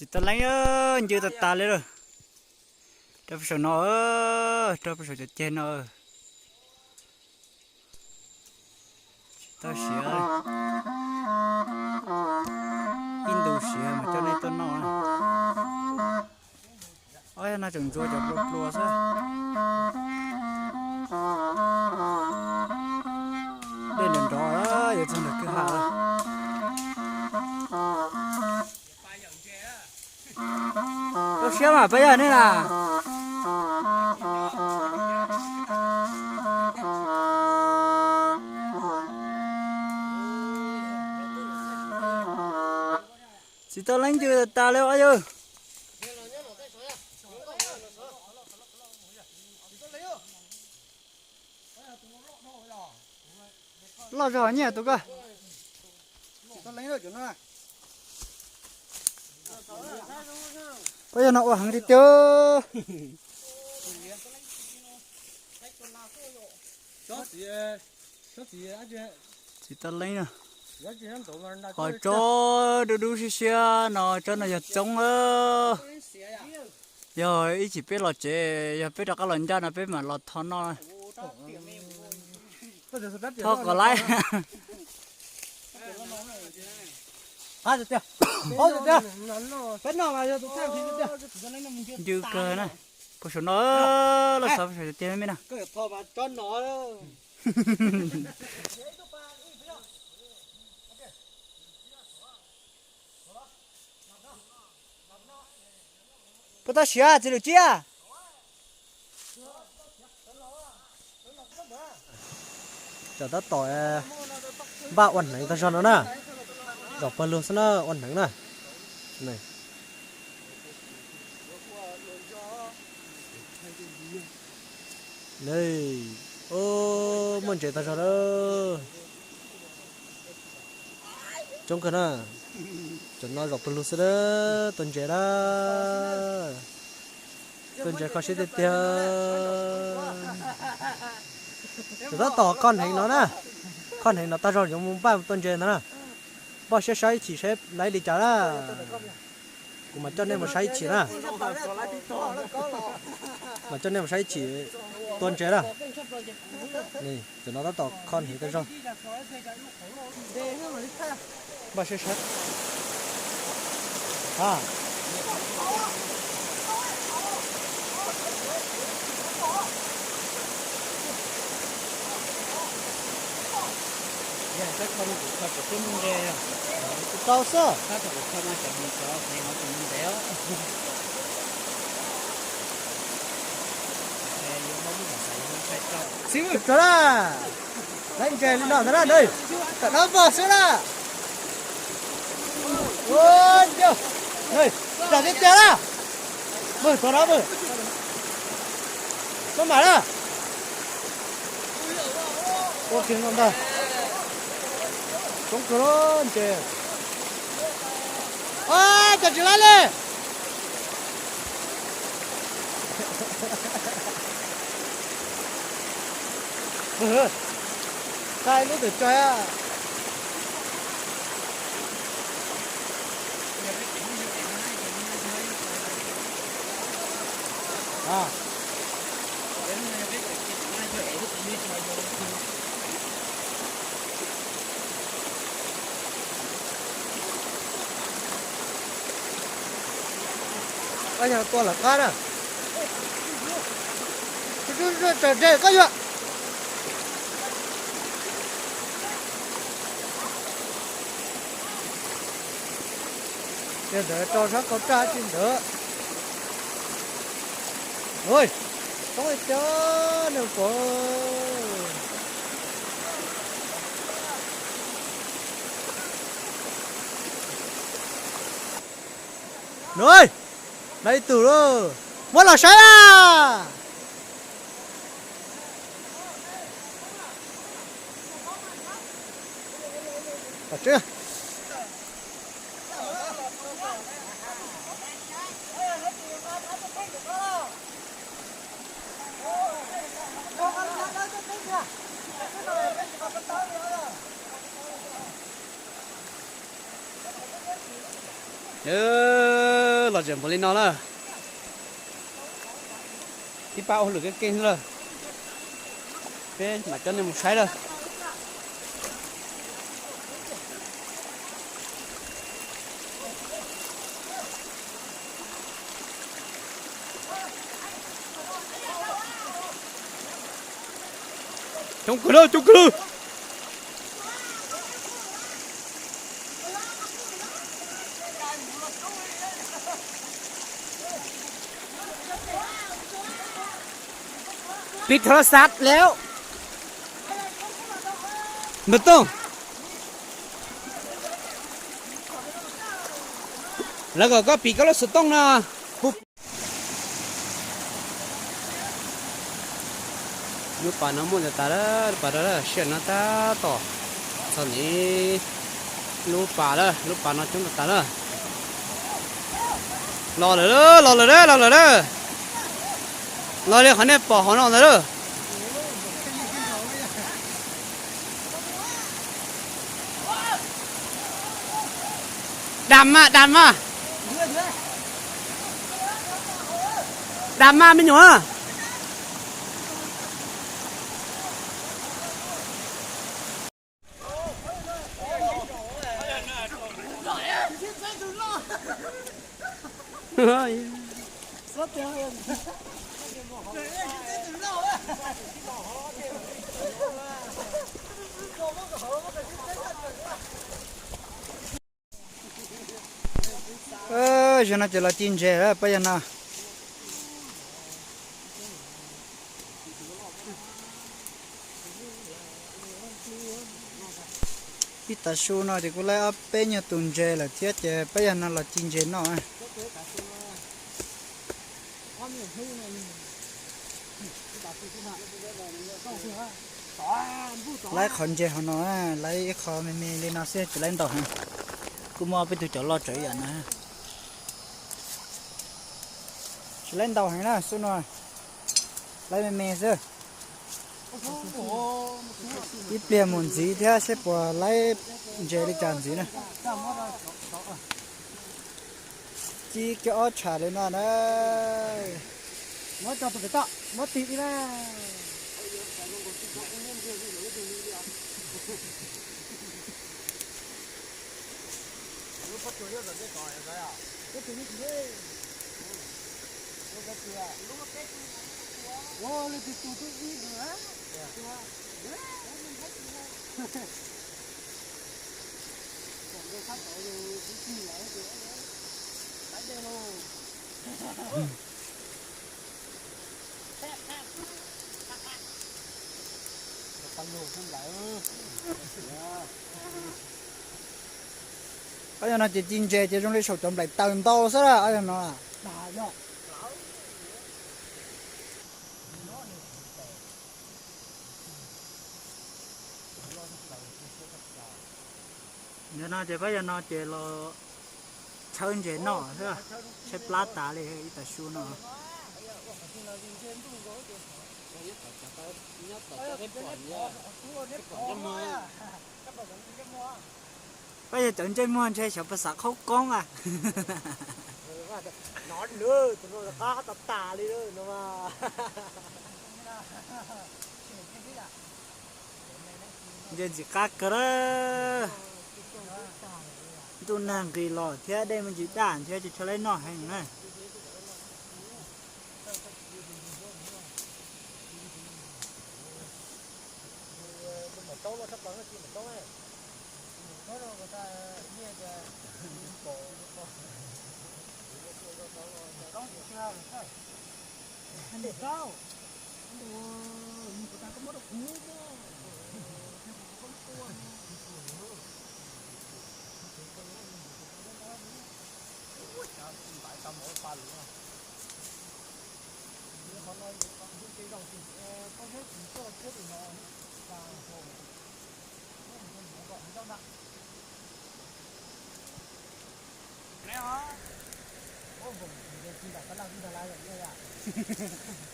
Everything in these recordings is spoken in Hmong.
Tsis tau leeb, ncw tas tas li lawm. Rau pem saum no, rau pem saum cov ceg no. Tsis tau siav, ib ntus siav mas coj nej tuaj noj. Ob yog no tseem ntxuav cov plua plua xwb. Dej nrov nrov yuav txog nram kwj ha. Tau siab mas pab yog nej na. Tsis tau leeb ncw tas tas li os yawg. Loj zog nyiaj tus ko. Pab yog no ua heev tiag tiag. Tsis tau leeb na. Qhov tsob dub dub siab siab no, tsob no yog txoob. Yog ib chim peb los tsev, yog peb rov qab los ncaj no peb mam los tho noj. Tho kom laib. Ncw kawg na. Puag saum no, los xav puag saum tiag me na. Puas tau siav txiv lwm ciab? Cov tab tom npaj ua hneev tag zog no na. Zaum pawg lug xwb na, ua hneev na. Muaj ntses tag zog lawm. Coob kawg na. Cov no zaum pawg lug xwb na, tua ntses na. Tua ntses kho siab tiag tiag. Cov tab tom kho hneev no na. Kho hneev no tag zog yuav mus npaj tua ntses ntag na. Npaj siab saib ib chim saib laib li cas na. Kuv mam coj nej mus saib ib chim na. Mam coj nej mus saib ib chim tua ntses na. Cov no tab tom kho hneev tag zog. Npaj siab saib. Tsis tau xwb. Xib hwb, tso na. Laib ntses li no ntag na, tam dab vog xwb na. Ua, ntses tiag tiag na. Maj, tso na maj. Tso mam na. Ua kiag no ntag. Coob kawg ntses. Ua, cas tsis laib li. Tag ib lub twm tso. Koj yog tua lawm qab na. Tsawg zeb koj yuav. Ces ntawd tso sab kaum raj tsis ntawd. Ui, toob li cas nej puas. Nws, lawv ib tug lauj, muab los saib na. Los tseem npaum li no lawm. Tib pab ua lwm keej keej xwb lawm. Peb mam coj nej mus saib lawm. Coob kawg lawm, coob kawg lawm. Piv thov xav lawm. Npawg Tooj, lawv kom koj piv koj lub xov tooj no. Lub pas no muaj ntau tas lawm, lub pas no sij hawm no tab tom txog ntawm lub pas lawm, lub pas no coob tas tas lawm. Los lawm, los lawm, los lawm. Los li qhov nej pom hauv no ntawd lawm. Dam mas, dam mas. Dam mas me nyuam. Zaum no ces los ci ntses lawm pab yawg no. Ib tav su no ces kuj laib ob peb nyuag tus ntses lawm thiab ces pab yawg no los ci ntses noj. Laib qhov ntses hauv no, laib ib qho me me li no xwb tsis laib ntau heev. Kuj muaj peb tug cov loj tsawv ib yam no. Tsis laib ntau heev na, xub no laib me me xwb. Ib pliag mus ntxiv thiab seb puas laib ntses li cas ntxiv na. Ci kiag ob tsham li no na. Ob yog no ces ci ntses ces zoo li saum cov nplaim taws ntau xwb, ob yog no. Yog no ces pab yog no ces los tshawb ntses noj xwb, tshaib plab tas li ib tag su no. Pab yog cov ntsej muag ntshe xyov pas xav qhaub koob a. Ntses ntxim qab kawg lawm. Ntuj nag nqis los thiab dej me ntsis daj thiab ces tshawb laib noj heev na.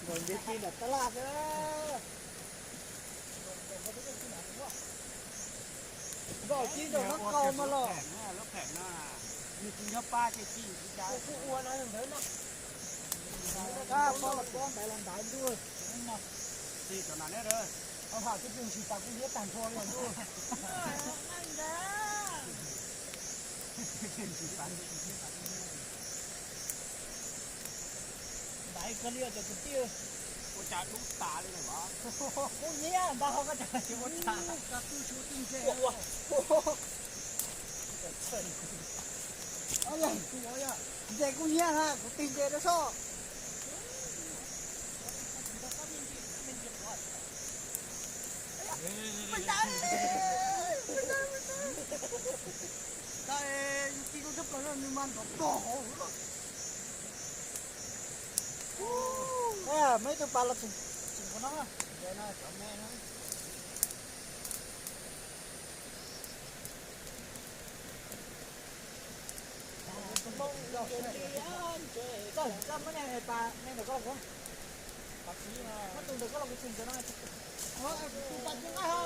Npawg nce ti nram tab laj xwb. Nkaus ci nram lub qau mas los. Nws tsis nyob pab ces tsis ua no ntawd no. Pob los pob, ntaiv los ntaiv ntuj. Tsis cov nam ne. Au ha, twb tsis tas kuv liab tag nrho li ntuj. Ntaiv kawg li os cov kwv tij. Ua cas dub tas li na. Kuv niam ntag, koj cas tsis ua cas. Ntses kuv niam na, kuv tig ntses rau soj. Muaj ib tug pas los tseem, tseem qhov no, ntses no cov me no. Koj muab niag pas me ntawm koj los kuv, muab tus ntawm koj los kuv tseem ntawm no. Tus pas tsis nqaij ho.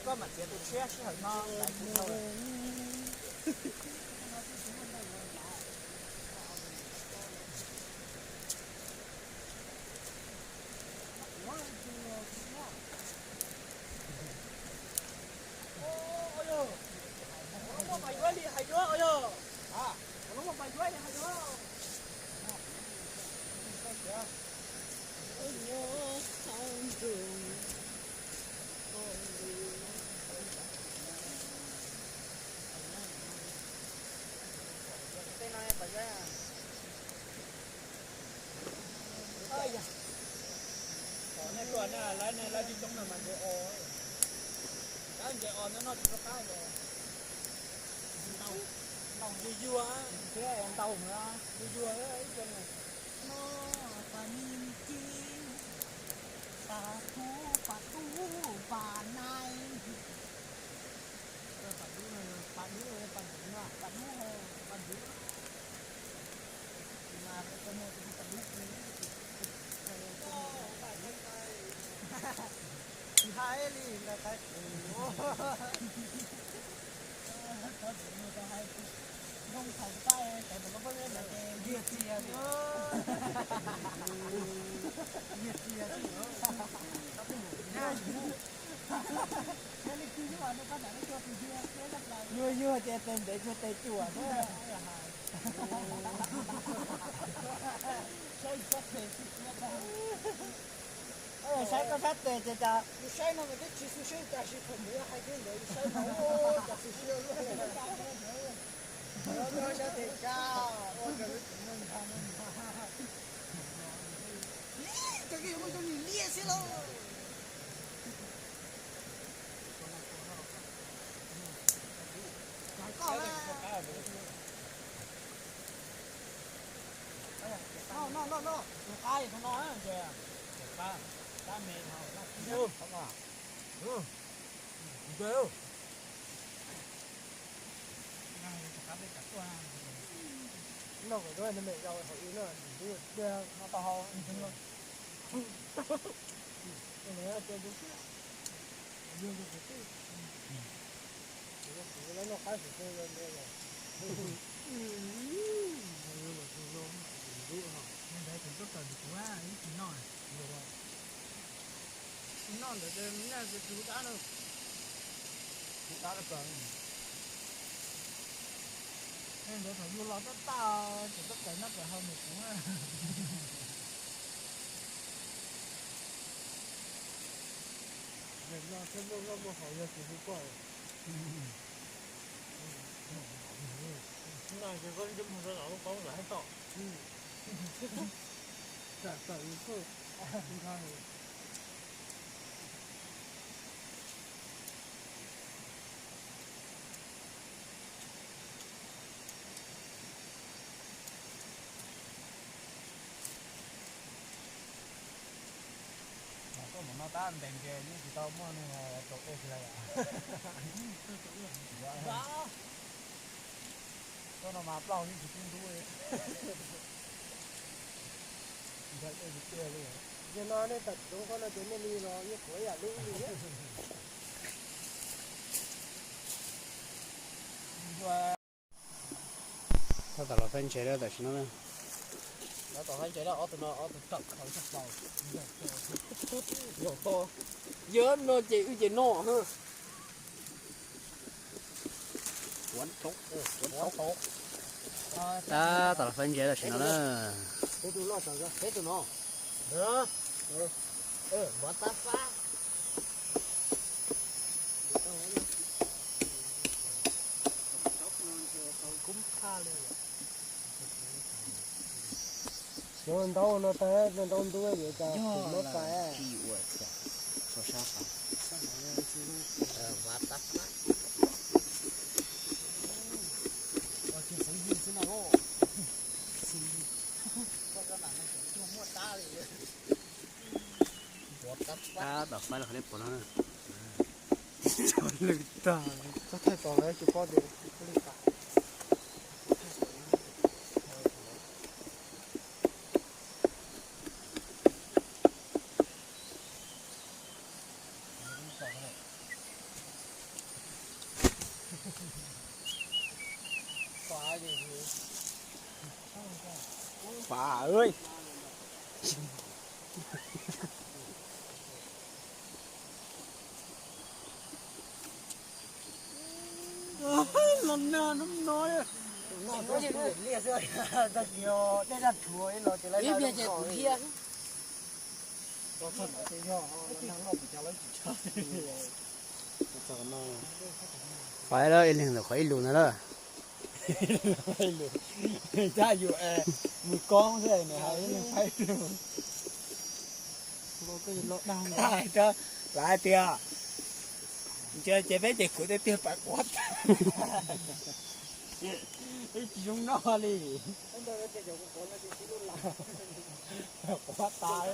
Koj mam txiav tus tshiab sij hawm no laiv kuv dhau lawm. Nej tuaj na, lawv ne lawv tsis coob no mas ntses os. Lawv ntses os no noj tsis tau qab os. Ntau, ntau yuag yuag, thiab ntau yuag yuag ib co no. Noj pas ni ci, pas tub, pas tub, pas nai. Pas dub, pas dub, pas ntxwv no, pas dub, pas ntxwv. Mas koj muaj tus pas dub. Tsis hais li ntawd, zoo thaum tab tau poj ntxoog ces yig txias, yig txias, yig txias. Yuag yuag ces tes ntev tsuag tes cuam xwb. Saib koj sab tes ces cas. Yus saib no mas twb tsis xu siab, tam sim thaum kuv hais kiag ntawd yus saib mas ua cas xu siab luaj li. Koj saib tes cas ua cas. Ib, cov koj yuav muaj cov nim liaj xwb lauj. Koj na. Noj, noj, noj, noj, tus qab no, tus qab, qab me no, qab me. Noj kom zoo, noj me zaus hauv i no, noj tau hau. Yog tus twg, yog tus twg, lawv noj qab xwm txheej los ntawd los. Ntawd tseem tuaj kawm ntawm kuv ib tsis noj. Tsis noj ntawd, noj tus dab no. Tus dab no kawm. Ntawd thaum yus los tab tag tseem tuaj kawm noj kawm haus ntawm kuv. Yog no thiab muaj noj muaj haus yog tus hu koj. No ces koj ntsej muag rau lawv lub qoob lawv hais tau. Tawm tawm yus xwb. Mas koj mus no tab ntees ces yeej tsis tau muaj neeg rau dej kiag li. Koj no mas plaub hau yeej tsis tub ntub li. Ntshaw dej tiag tiag li. Yog no nej tawm tsis tau koj no ces nej li los yeej kuv ib yam li li. Tab tom los faib ntses lawm tam sim no na. Tab tom faib ntses lawm, ob tug no ob tug tawm khawv tshaj plaws. Yog to, yog no ces wb ces no. Tab tom los faib ntses tam sim no na. Peb tus no. Vov tab fab. Xyov ntau no tag, ntau ntub yuav cas muab pais. Tab tom faib los qhov nej pom no na. Txog thaij tos lawv tsis paub tias li tas. Pab ơi. Los nag no no. Ib pliag ces kuv dhia. Faib lawm, ib leeg ntawm qhov ib lus ntawd lawm. Tab yus mus koob xwb nws hais ib leeg faib lus. Hais rau lawv hais tias, ntshe ces peb ces khwv tiag tiag pais quav tas. Ib tsis zoo noj li. Quav tas.